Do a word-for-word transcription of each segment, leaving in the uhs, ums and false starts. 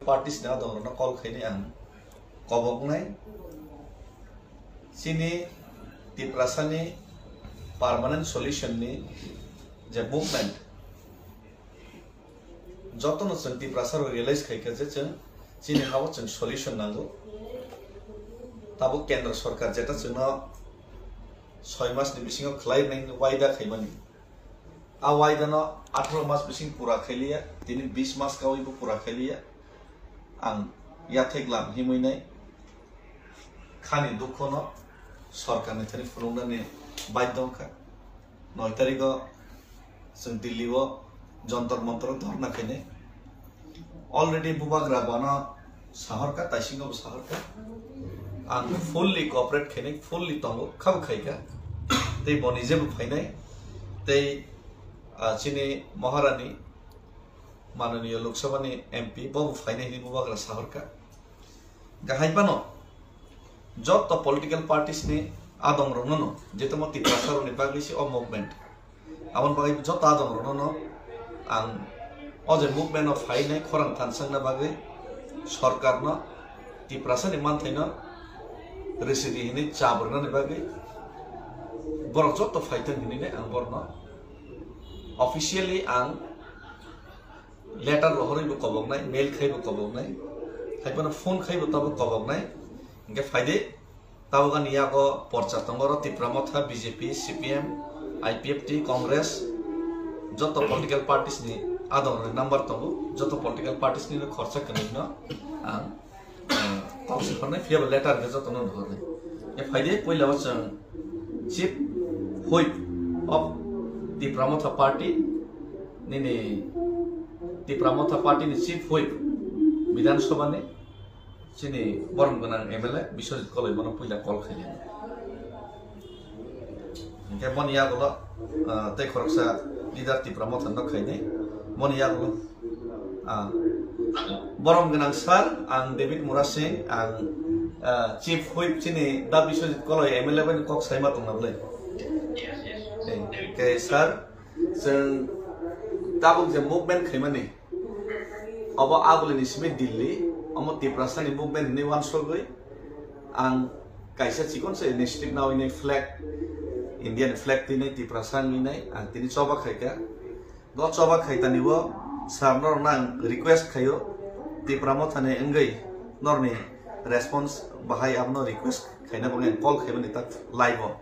parties ni adongrokno call khainai ang koboknai. Chini Tiprasani permanent solution ni je movement, jotono chwng Tiprasa rok realize khaikha je chwng chini hao chwng solution nango. Tabuk Kendra Sarkar jeta chwngno soi mas ni bisingo khlai nai waida khaimani, a waida no atharo mas bising pura khailiya, tini bis mas kawi bo pura khailiya. Ang yathek lam himwi nai khani dukho no sorkar ni thani phunuknani baidho wngkha. Noi tarikh o chwng Delhi o Jantar Mantar o dhorna khainai. Already bubagra bono sahorkha, taisingo bo sahorkha. Ang fully cooperate khainai, fully tongo, khabo khaikha. Tei boni jebo phainai. Tei, ah, chini Maharani, mananiya Lok Sabha ni M P, bo bo phainai hwnwi bubagra sahorkha. Gahai phano joto political parties ni adong rokno no, je tamo Tiprasa rokni bagwi se o movement. Aboni bagwi joto adong rokno no ang o je movement o phainai khorang thansangna bagwi sorkar no Tiprasa ni manthai no risi di hinwi chab rwnani bagwi borok joto phaithang hinwi ang borno officially ang letter rohorwi bo koboknai, mail khai bo koboknai, hai phano phone khai bo tabuk koboknai. Hingke phaidi, tabuk ani yago porcha tongo oro Tipra Motha, B J P, C P M, I P F T, Congress, joto political parties ni adong rokni number tongo, joto political parties ni khorsa kwnwi no ang, eh, kok se hwnwi phiya bo letter hwnkhe jotono hwnwi. E phaidi puila o chwng Chief Whip of Tipra Motha Party nini Tipra Motha Party ni Chief Whip Bidhan Sabha ni chini borom gwnang M L A Biswajit Koloi bono puila call khaili. Hingke boni yagulo, ah, tei khoroksa leader Tipra Motha no khainai. Boni yagulo, ah, borom gwnang sir, ang David Murasing, ang, ah, Chief Whip chini Da Biswajit Koloi M L A bai kok saima tongna bwlai. Hingke sir, chwng tabuk je movement khaimani, obo abulini simi Delhi, omo Tiprasani movement hinwi wansugwi ang kaisa chikon se initiative nawi nai flag, Indian flag twi nai Tiprasa wngwi nai ang tini choba khaikha. Go choba khaitani o sir norokno ang request khaio, Tipra Mothani wngwi norni response bahai abono request khaina bagwi ang call khaimani tak live o.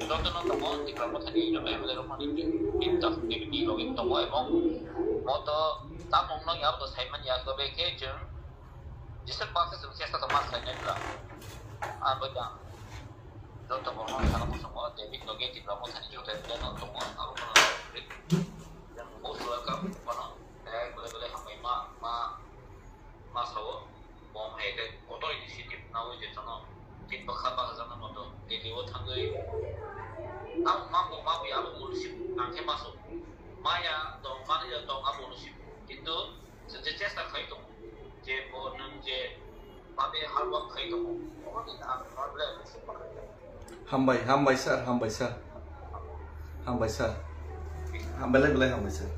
Jotono tongo Tipra Mothani joto M L A rok mani team, team joto activity logi tongo ebong moto tamung no yabo saimani ya tobe khe chwng jesa baksa chwng chesta tongma sainai pla. Abo jang joto borno sana musungo David logi Tipra Mothani joto M L A no tongo abo kono most welcome kono belai belai hambai ma ma ma sao. Bom hai khe kotor initiative nawi je chano tin bakha bakha jana moto Delhi o thangwi ang mambo mabwi abo ulsip ang khe maso maya tong mani tong abo ulsip kintu je chesta khai tong je bo nang je babe hard work khai tong obo ni ang problem se bakha. Hambai, hambai sir, hambai sir. Hambai sir. Hambai lai belai hambai sir.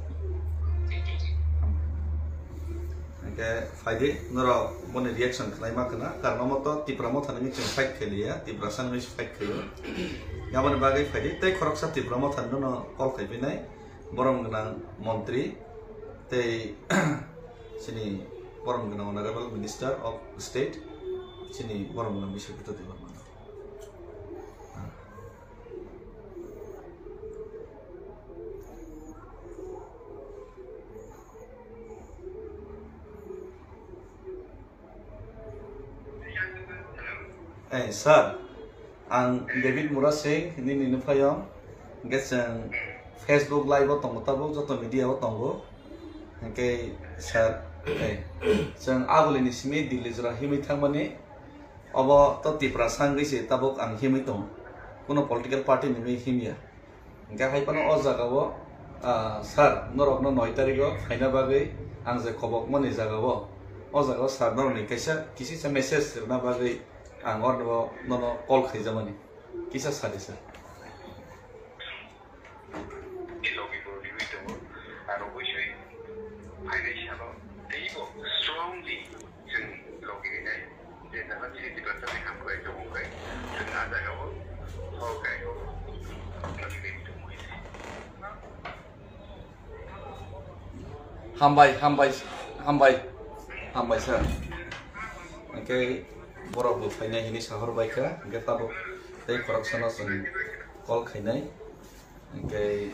Hingke phaidi norok boni reaction khlai ma khna, karno moto Tipra Motha nini chwng fight khailiya, Tiprasa nini fight khaio. Aboni bagwi phaidi tei khoroksa Tipra Motha nini no call khai phinai, borom gwnang montri tei chini borom gwnang honorable minister of state, chini borom gwnang Biswajit Debbarma. Hey, sir, ang David Murasing, nini nuphayong. Hingke chwng Facebook live o tongo tabuk, joto media o tongo. Hingke, sir, hey, chwng agulini simi Delhi jora himwi thangmani, obo to Tiprasa wngwi se tabuk ang himwi tongo. Kuno political party ni wngwi himya. Hingke hai phano o jaga o, ah, sir, norokno noi tarikh o phaina bagwi ang je kobokmani jaga o, o jaga o sir norokni kaisa, kisisa message rwna bagwi ang orni o nono call khaijamani. Kisa sadi, sir. Logi bo riwi tongo, aro bwswi phainai salo teibo strongly chwng logi rinai, je jaga chini Tiprasa ni hamkrai tongmung bai chwng a jaga o hor kai logi rinai tongmung hai se. Hambai, hambai, hambai, hambai, sir. Hingke borok bo phainai hini sahor bai kha, hingke tabuk tei khoroksano chwng call khainai. Hingke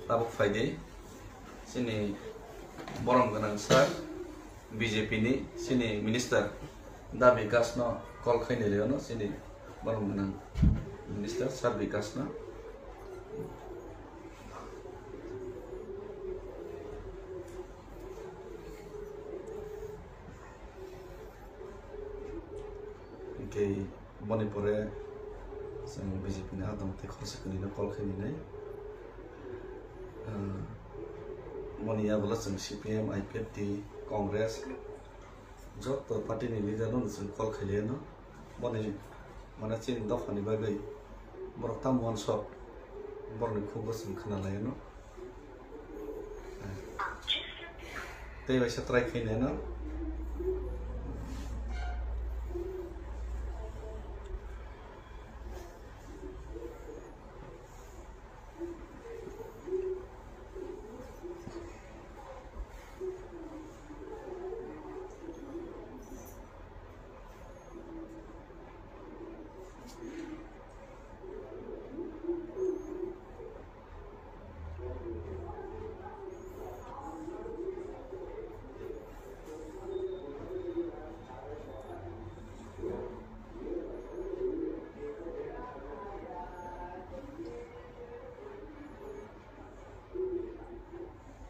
tabuk phaidi, chini borom gwnang sir, B J P ni chini minister Da Bikash no call khainai riono, chini borom gwnang minister sir Bikash no. Hingke boni pore chwng B J P ni adong tei khoroksa kwnwi no call khe ninai. Ah, boni yagulo chwng C P M, I P F T, Congress, joto party ni leader no chwng call khailai no. Boni, mane, chini dopha ni bagwi borok tamo uansuk, borokni khuk bo chwng khwnalai no. Tei waisa try khainai no.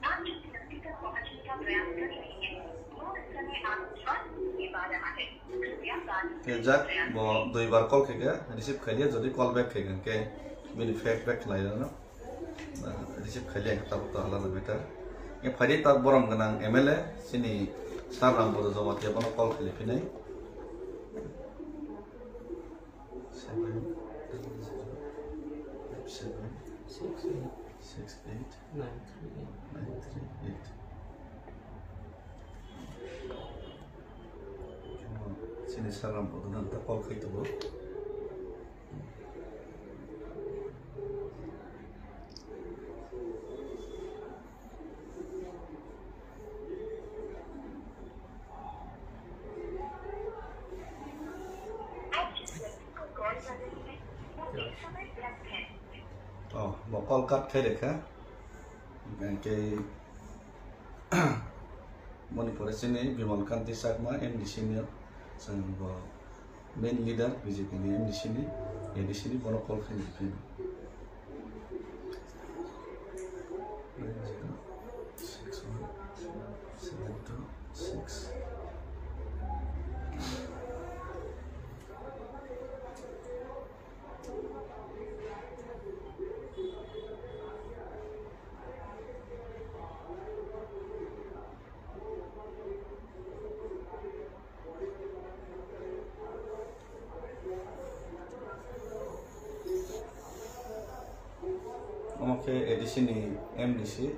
आप जिस व्यक्ति तक पहुंचने का प्रयास कर रहे हैं, वो इस समय आपके पास नहीं आ रहा है। कृपया बाद में Khe jak, प्रयास bo karen। Dui bar call khe khe receive khailiya, jodi call back khe khe bini fake back khlai rano. Receive khailiya, tabuk to hala no better. Khe phaidi ta borom gwnang M L A, chini Sir Rampada Jamatia bono call khailai phinai. Seven double zero five seven six eight six eight nine three eight. Nine three eight. Chini Sir Rampada no ta call khai tongo. Oh, bo call cut khai rekha. Hingke boni pore chini Bimal Kanti Chakma M D C ni chwng bo main leader B J P ni M D C ni, A D C ni bono call khai ni phino. Nine zero six one seven two six. Omo khe A D C ni M D C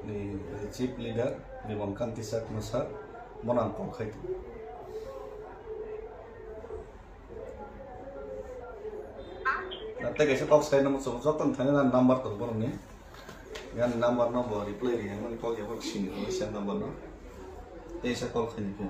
ni chief leader Bimal Kanti Chakma sir, bono ang call khai tongo. Na tei kaisa kok sai nang joto thani na number tongo borokni. Yan number no bo reply ri, yan mani kok ya borok sini ko siya number no. Tei sa call khani khe.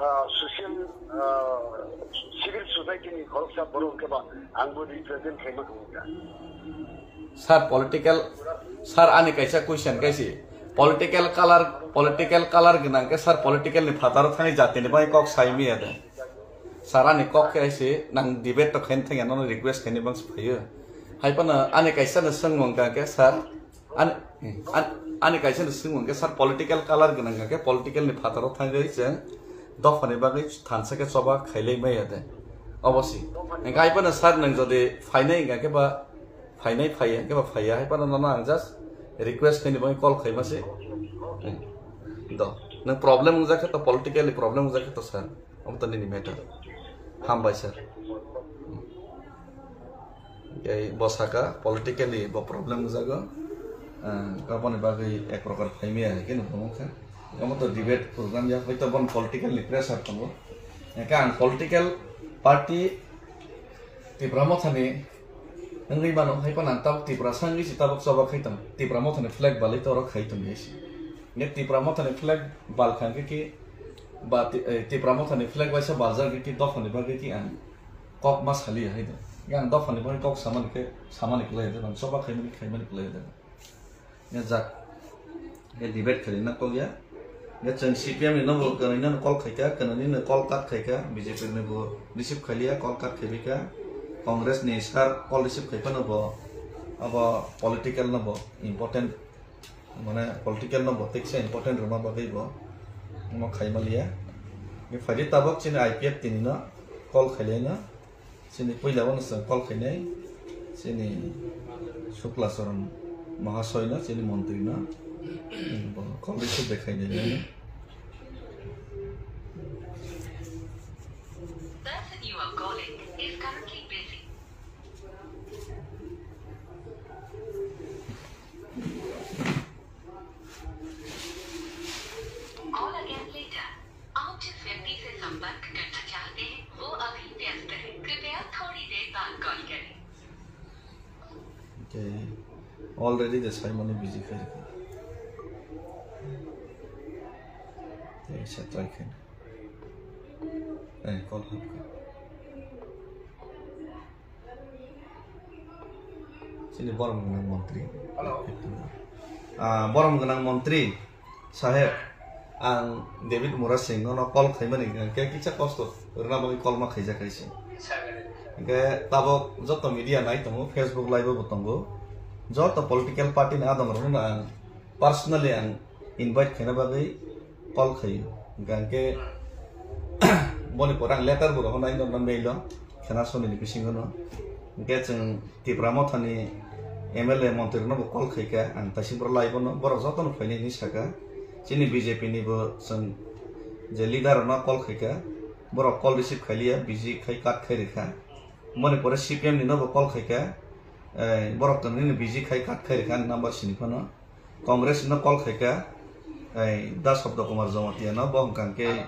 ah, social, ah, civil society ni khoroksa borok hwnkhe ba ang bo represent khaima tongo ta. Sir, political, sir, ani kaisa question kaisi. Political color, political color gwnang khe sir political ni phataro thangwi jatini bai kok sai miya de. Sir, ani kok khe aisi nang debate to khain thangya nono request khaini bangsi phaio. Hai phano ani kaisa no swngmung ka khe sir, ani, ani, ani kaisa no swngmung khe sir political color gwnang ka khe political ni phataro thangwi chwng dophani bagwi thansa khe choba khailai maya de. Obosi. Engkhe hai phano sir nang jodi phainai engkha khe ba phainai phaiya, hwnkhe ba phaiya, hai phano nono ang just request khaini bagwi call khaima se. Hmm. Do, nwng problem wngjak khe to, politically problem wngjak khe to sir, omo to nini matter. Hambai sir. Hmm. Tei bo saka politically bo problem wngjago. Ah, aboni bagwi ek prokar phaimaya hai khe nukgo wngkha. Omo to debate program ya, hoito bon political ni pressure tongo. Hwnkhe ang political party Tipra Mothani wngwi mano, hai phano ang tabuk Tiprasa wngwi se tabuk choba khai tong. Tipra Mothani flag balwi toro khai tong se. Nge Tipra Mothani flag bal kha hwnkhe ki ba Ti-, eh, Tipra Mothani flag waisa baljak hwnkhe ki dophani bagwi ki ang kok ma saliya hai do. Nge ang dophani bagwi kok samani khe, samani kwlai do, ang choba khaimani khaimani kwlai do. Nge jak. Nge debate khaina kok ya. Nge chwng C P M ni nobo kwnwi no call khaika, kwnwi no call cut khaika, B J P ni bo receive khailiya, call cut khaibaika. Congress ni sir call receive khaiphano bo abo political no bo important, mane political no bo teksa important rwma bagwi bo omo khaimaliya. Nge phaidi tabok chini I P F tini no call khailaino. Chini puila wano chwng call khainai, chini Shukla Charan Mahasoy no, chini montri no, bo call receive de khainai. Person you are calling is currently busy. Call again later. आप जिस व्यक्ति से संपर्क करना चाहते हैं, वो अभी व्यस्त है। कृपया थोड़ी देर बाद कॉल करें। Okay. Already the Simon busy khairikha. Tei se try khaina. Eh, call hapkha. Chini borom gwnang montri. Hello. Ah, borom gwnang montri saheb, ang David Murasing nono call khaimani hwnkhe kisa kosto rwna bagwi call ma khaijak kaisa. Hwnkhe tabok joto media nai tongo, Facebook live bo tongo, joto political party ni adong rokno ang personally ang invite khaina bagwi call khaio. Hwnkhe boni pore ang letter bo rohornai norno mail o khena sonini bisingo no. Hwnkhe chwng Tipra Mothani M L A montri no bo call khaikha, ang taising boro live no, borok jotono phainai hinwi sakha. Chini B J P ni bo chwng je leader rokno call khaikha, borok call receive khailiya, busy khai cut khai rikha. Boni pore C P M ni no bo call khaikha, eh, borok tongmani busy khai cut khai rikha ani number sini phano. Congress no call khaikha, eh, Da Sabda Kumar Jamatia no, bo hwnkha khe, eh,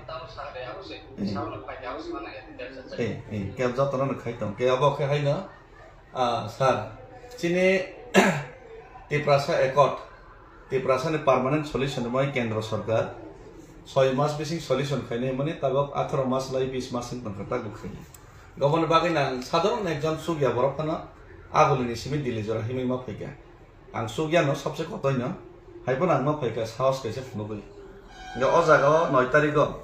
eh, eh, khe jotono no khai tong khe, obo khe haino, ah, sir, chini Tiprasa Accord, Tiprasa ni permanent solution rwmani kendro sarkar soi mas bising solution khainai mani tabok atharo mas lai bis mas wng tongkha tabuk khainai. Goboni bagwi nang sadharon ekjon chukya borok phano agulini simi Delhi jora himwi ma phaikha. Ang chukya no sabse kotoi no, hai phano ang ma phaikha sahos kaisa phunugwi. Hwnkhe o jaga o noi tarikh o,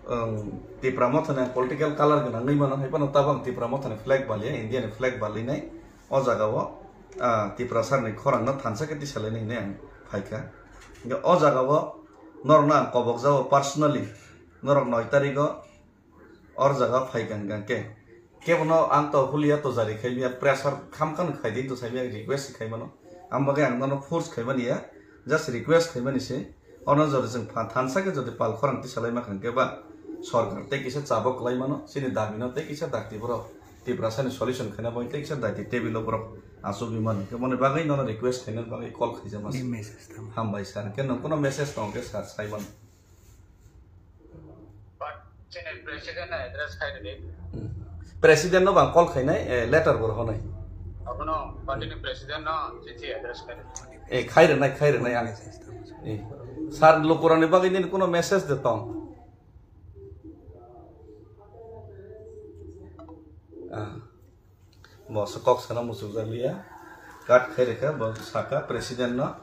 um, Tipra Mothani ang political color gwnangwi mano, hai phano tabok ang Tipra Mothani flag baliya, India ni flag balinai o jaga o, ah, Tiprasa ni khorang no thansa khe tisalainai hinwi ang phaikha. Hwnkhe o jaga o norok no ang kobok jago personally, norok noi tarikh o, or jaga phaikha hwnkha khe, kebono ang to huliya to jari khai miya, pressure kham kham khai di to sai miya, request khai mano. Ang bagwi ang nono force khai mani ya, just request khai mani se. Ono jodi chwng pha-, thansa khe jodi pal khorang tisalai ma kha hwnkhe ba, sorkar tei kisa chabok kwlai mano, chini dabi no tei kisa dakti borok Tiprasa ni solution khaina bagwi tei kisa daiti table o borok achugwi mano. Khe boni bagwi nono request khaina bagwi call khaijak ma se. Ni message tamo? Hambai sir, hwnkhe nwng kuno message tong khe sir sai mano. But chini president no address khai rwdi. Hmm. President no bang call khainai, eh, letter bo rohornai. Abono party ni president no chithi address khai rwdi. Eh, khai rwnai, khai rwnai ang. Eh, sir, lukurokni bagwi nini kuno message de tong? Ah, bo se kok sana muchuk jak liya. Cut khai rikha, bo saka president no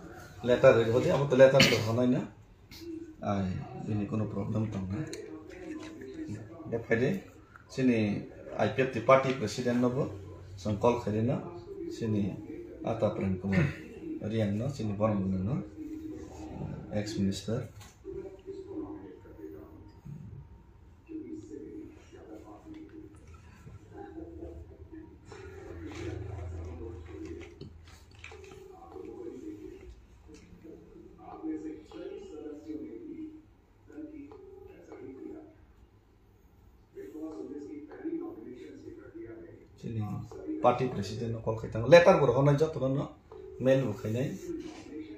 letter ri hodi, abo to letter to honai na. Ai, bini kono problem tong na. De phai de, sini I P F T party president no bo, song call khai de na, sini Ata Prem Kumar Riang no, sini borom no, ex minister. Chini party president no call khai tang, letter bo rohornai joto no mail bo khainai.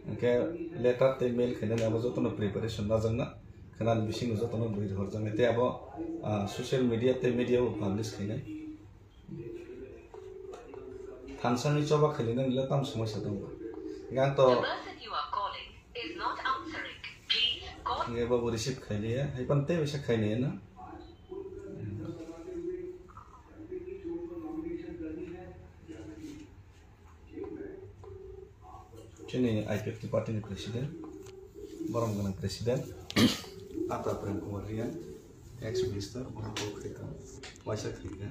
Hwnkhe letter tei mail khainani abo jotono preparation lajakna, khwnani bisingo jotono bwrwi rohorjaknai tei abo, ah, social media tei media o publish khainai. Thansani choba khailinani le tam somoi sa tongo. Hwnkhe ang to The person you are calling is not answering. Please call. Hwnkhe bobo receive khailiya, hai pan tei bisa khainai no. Chini I P F T party ni president, borom gwnang president, Ata Prem Kumar Riang, ex minister, bono kok khaikha, waisa khaikha.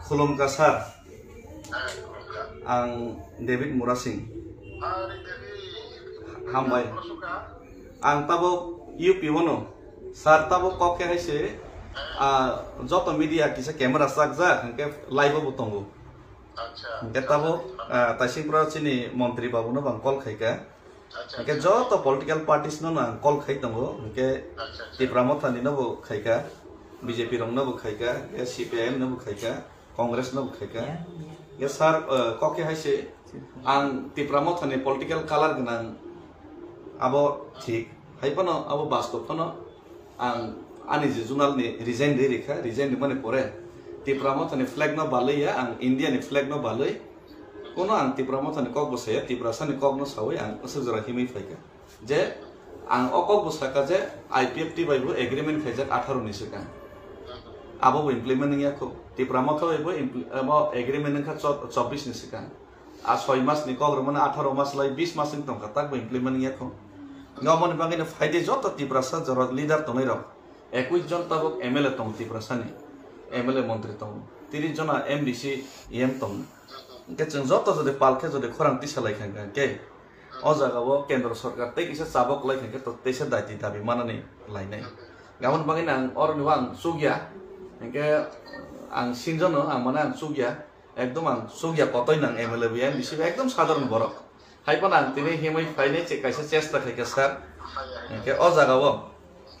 Khulumkha sir, ang David Murasing. Hambai. Ang tabuk U P o no, sir tabuk kok khe hai se, ah, joto media kisa camera chakjak, hwnkhe live o bo tongo. Hwnkhe tabuk, ah, Taisingpro chini montri babu no bo ang call khaikha. Hwnkhe joto political parties no no ang call khai tongo. Hwnkhe Tipra Motha ni no bo khaikha, B J P rok no bo khaikha, hwnkhe C P I M no bo khaikha, Congress no bo khaikha. Hwnkhe sir, ah, kok khe hai se ang Tipra Motha ni political color gwnang abo thik. Hai phano abo bastop phano ang ani je zonal ni resign ri rikha, resign rimani pore Tipra Motha ni flag no balwi ya, ang India ni flag no balwi, kono ang Tipra Motha ni kok bo saya, Tiprasa ni kok no sawi ang aswk jora himwi phaikha. Je ang o kok bo sakha je I P F T bai bo agreement khaijak atharo ni swkang. Abo bo implement wngya kho. Tipra Motha bai bo impl-, abo agreement wngkha cho-, chobbish ni swkang. A soi mas ni kok rwmani atharo mas lai bis mas wng tongkha, tak bo implement wngya kho. Aboni bagwi no phaidi joto Tiprasa jora leader tongnai rok, ekwis jon tabuk M L A tongo Tiprasa ni, M L A montri tongo, tris jona M D C, E M tongo. Hwnkhe chwng joto jodi pal khe jodi khorang tisa lai kha hwnkhe, o jaga o kendro sorkar tei kisa chabok lai kha hwnkhe to teisa daiti dabi manani lainai. Aboni bagwi no ang oro ni ang chukya, hwnkhe ang sinjono ang mane ang chukya. Ekdom ang chukya kotoi nang M L A bo ya, M D C bo ekdom sadharon borok. Hai phano ang tini himwi phainai che kaisa chesta khaikha sir. Hwnkhe o jaga o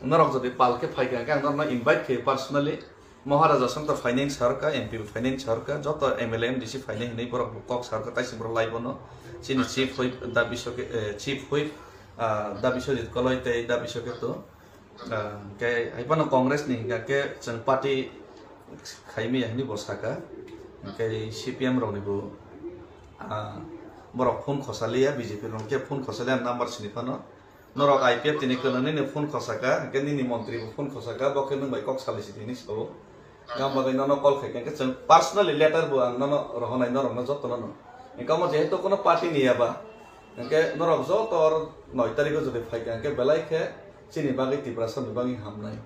norok jodi pal khe phaikha hwnkhe ang norokno invite khe personally. Maharaja song to phainai wng sarkha, M P bo phainai wng sarkha, joto M L A, M D C phainai hinwi borok bo kok sarkha, taising borok lai bono. Chini chief whip da Biswake-, eh, chief whip, ah, da Biswajit Koloi tei da Biswaketu. Ah, hwnkhe hai phano Congress ni hwnkha khe chwng party khaimaya hinwi bo sakha. Hwnkhe C P M rokni bo, ah, borok phone khosaliya, B J P rok khe phone khosaliya number sini phano. Norok I P F T ni kwno nini phone khosaka, hwnkhe nini montri bo phone khosaka, bo khe nwng bai kok salai sidi hinwi sao. Gam bagwi nono call khaikha, hwnkhe chwng personally letter bo ang nono rohonai norokno jotono no. Hwnkhe omo jehetu kono party ni ya ba, hwnkhe norok joto oro noi tarikh o jodi phaikha, hwnkhe belai khe chini bagwi Tiprasa ni bagwi hamnai.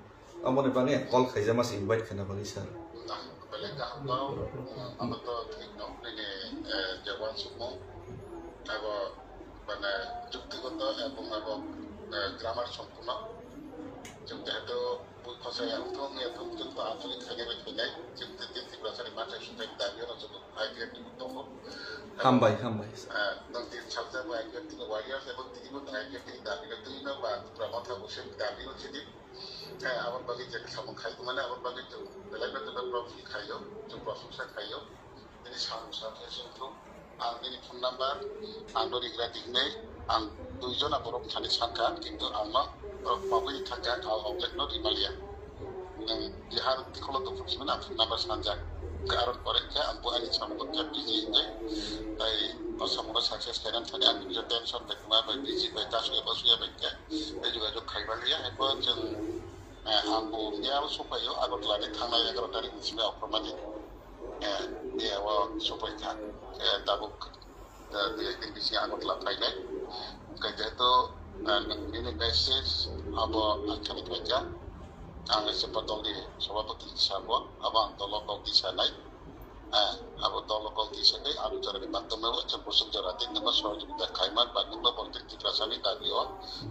Aboni bagwi ang call khaijama se invite khaina bagwi sir. Belai kaham no, abo to thik no, nini, eh, je uansukmung, abo, mane, juktigoto ebong abo, eh, grammar sompurno. Chwng jehetu bui khosai ya wngthung, ya wngthung, chwng to ancholik khainai bai khainai, chwng tei tei Tiprasa ni manthai swngthai dabi no chwng I P F T bo tongo. Hambai, hambai. Eh, nwng tin salsa bo I P F T ni warriors ebong tini bo I P F T ni dabi no twi no ba Tipra Motha bo se dabi no chini. Khe aboni bagwi je samung khai tongmani, aboni bagwi chwng belai no chwngno promotion khaio, chwng prosongsa khaio. Nini samung sa khe chwng thung, ang nini phone number, ang no rigra tiknai, ang dui jona borok thani sankha, kintu ang no borok pabui thangkha, ang object no rimaliya. Nwng jeha rok tikholo tongphuru simi ang phone number sanjak. Khe aroni pore khe ang bo ani samung khe busy hinjai. Tai o samung no success khainani thani ang nini tension bai kwma bai busy bai ta suya ba suya bai khe. Tei jogajog khaimaliya, hai phano chwng Eh, ang bo miya o sophaio, Agartala ni thangnai egaroh tarik ni simi Oktober ni, eh, miya o sophai kha. Eh, tabuk, eh, dui ek din bisingo Agartala phainai. Hwnkhe jehetu, eh, nini message abo ang khani phaikha. Ang se dol ni sabhapati sabo, abo ang dolo kok di sanai. Ah, abo dolo kok di sanai, abo jora ni maddhome o chwng kusuk jora tei nungno sohojogita khaima ba nungno borok tei Tiprasani dabi o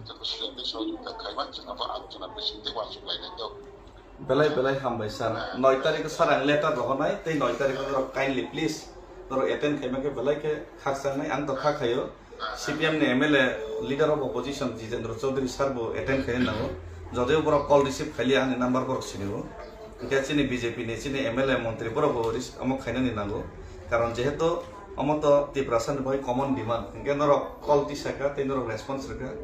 chwng kusuk jora tei sohojogita khaima chwng abo alochona bising tei uansuk lainai do. Belai belai hambai sir. Noi tarikh o sir ang letter rohornai tei noi tarikh o norok kindly please norok attend khaima khe belai khe khakchangni ang to kha khaio. C P M ni M L A leader of opposition Jitendra Chaudhary sir bo attend khaina nango. Jodeo borok call receive khailiya ani number borok sinio. Hwnkhe chini B J P ni chini M L A montri borok bo ris-, omo khainani nango. Karon jehetu omo to Tiprasa ni bai common demand. Hwnkhe norok call tisaka tei norok response rwkha.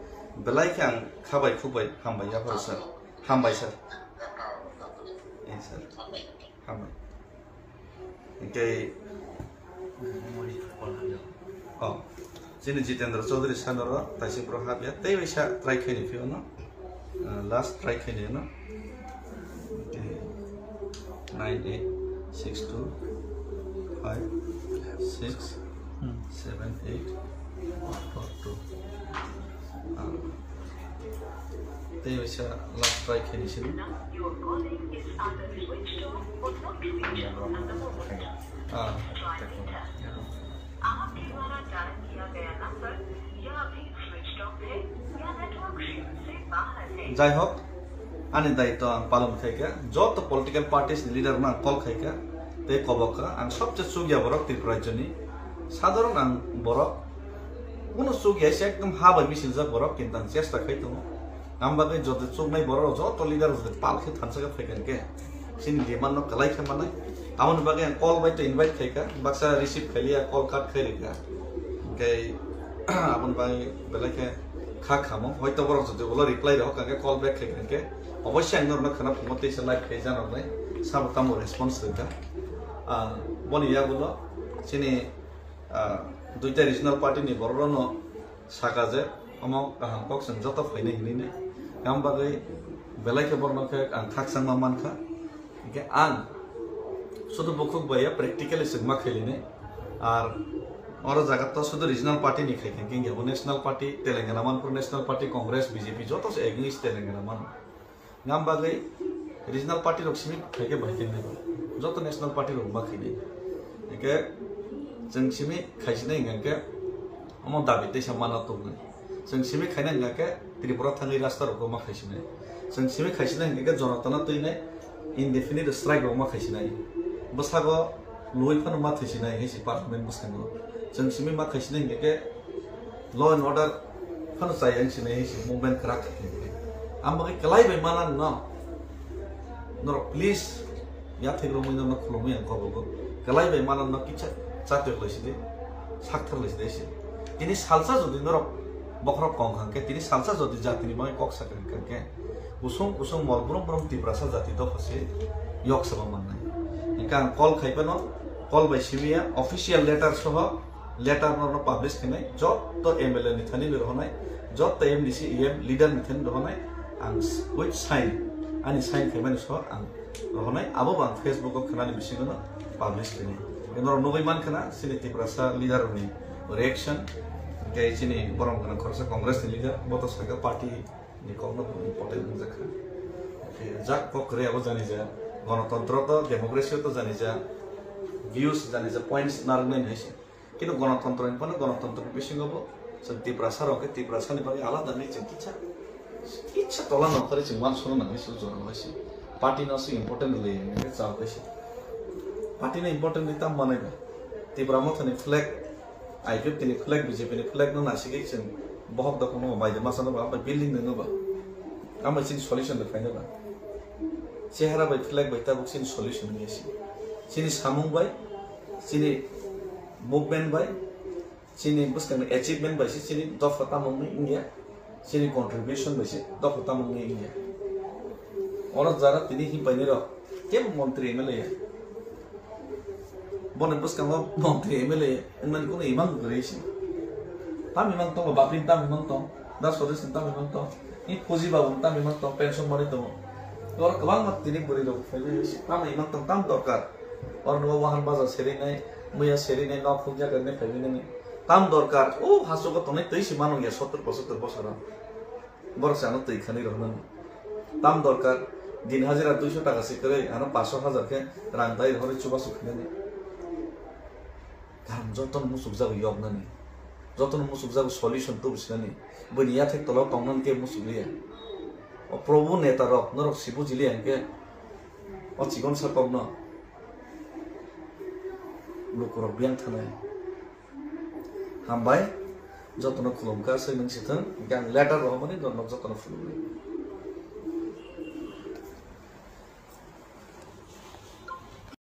Belai khe ang khabai khukbai hambai yapharo sir. Hambai sir. Eh, sir. Hambai. Hwnkhe, oh, chini Jitendra Chaudhary sano ro taisik bro hapya, tei waisa try khaini phiyano, ah, last try khaini no. Hwnkhe, nine eight six two five six seven eight four two. Ah. Tei waisa last try khaini sini. Ah. Jai hok, ani daitw ang palon khaikha, joto political parties ni leader no ang call khaikha, tei kobok kha, ang sobse chukya borok Tripura rajyoni, sadharon ang borok, kunu chukya se ekdom ha bai bisiljak borok, kintu ang chesta khai tongo. Ang bagwi joto chuknai borok rok joto leader rok joto pal khe thansa khe phaikha hwnkhe chini demand no kwlai khe manai. Aboni bagwi ang call bai to invite khaikha, baksa receive khailiya, call cut khai rikha. Hwnkhe aboni bagwi belai khe kha khamo, hoito borok joto ulo reply rok hwnkhe call back khaikha hwnkhe obossoi ang norokno khna phungo teisa live khai janoknai sabo tamo response rikha. Ah, boni yagulo chini, ah, duita regional party ni borok rokno saka je omo kaham kok chwng joto phainai hinwi nai. Yang bagwi belai khe borokno khe ang khakchangma mankha. Hwnkhe ang sudu bukhuk bai ya practically chwng ma khailinai. Ar oro jaga to sudu regional party ni khai khe hwnkhe bo national party, Telangana Manipur National Party, Congress, B J P joto se against Telangana mano. Ngam bagwi regional party rok simi khaikhe bai khe nai ba. Joto national party rok ma khainai. Hwnkhe chwng simi khaisinai hwnkhe omo dabi teisa mana tongwi. Chwng simi khaina hwnkhe Tripura thangwi rasta rok ma khaisinai. Chwng simi khaisinai hwnkhe jonotano twinai indefinite strike rok ma khaisinai. Bwsago lwi phano ma thwisinai hai se parliament bwskango. Chwng simi ma khaisinai hwnkhe law and order phano chaya wng sinai hai se movement kwrak khe khe. Ang bagwi kwlai bai mana no. Norok please yathek romwi no khulumwi ang kobogo. Kwlai bai mana no kisa chatwi lai sidi. Sakthar lai sidi se. Tini salsa jodi norok bokhorok kong kha khe, tini salsa jodi jatini bagwi kok sakha kha khe, kusung kusung mol brum brum Tiprasa jati dopha se yok saba mannai. Hwnkhe ang call khai phano, call bai simi ya, official letter soho, letter no, no publish khainai, joto M L A ni thani rohonai, joto M D C, E M leader ni thani rohonai, ang s-, with sign, ani sign khaimani so ang rohonai, abo bo ang Facebook o khwnani bisingo no publish khainai. Norok nugwi man khana, chini Tiprasa leader ni reaction, hwnkhe chini borom gwnang khoroksa Congress ni leader, bo to sakha party ni kok no important wngjakha. Hwnkhe jak kok kwrwi abo janija, gonotontro to, democracy o to janija, views janija, points narwknai hai se. Kintu gonotontro ni phano gonotontro ni bisingo bo chwng Tiprasa rok khe Tiprasa ni bagwi alada ni chwng kisa, kisa tola nongkhorwi chwng uansukna nangwi se jora bai se. Party no se important rwlai ya hwnkhe chao bai se. Party no important rwi tam manai ba. Tipra Motha ni flag, I P F T ni flag, B J P ni flag no nasigwi chwng bohok dophano bai de masa no ba, bai building no ba. Amo chini solution de phaino ba. Chehara bai flag bai tabuk chini solution wngya se. Chini samung bai, chini movement bai, chini bwskangni achievement bai se chini dopha tamo wngwi wngya, chini contribution bai se dopha tamo wngwi wngya. Oro jara tini himpaini rok kebo montri M L A ya. Boni bwskango montri M L A wngmani kuno imang kwrwi se. Tam imang tongo, bapin tam imang tong, da sodesni tam imang tong, ni Fuji babuni tam imang tong, pension manwi tongo. Oro kwbangma tini bwrwi rok phaiwi tamo imang tong tam dorkar. Oro nw wahan baja serinai, muya serinai, nok huk jaga ni phaiwi nani tam dorkar. O hasogo tongnai twi si manung ya sottor pochottor bosoro. Borok se ano twi khani rok nani tam dorkar. Din hajira duiso taka se kwrwi ano paso hajar khe rang dai rok chubachu khinani. Karon jotono muchukjago yoknani, jotono muchukjago solution tubusinani, buini yathek tolao tongnani khe muchukliya. O Probhu neta rok norok si bujiliya hinkhe o chikon sa kokno lukurok biyang thanai. Hambai, jotono khulumkha, swi nung sithwng, hinkhe ang letter rohormani norok jotono phunuknai.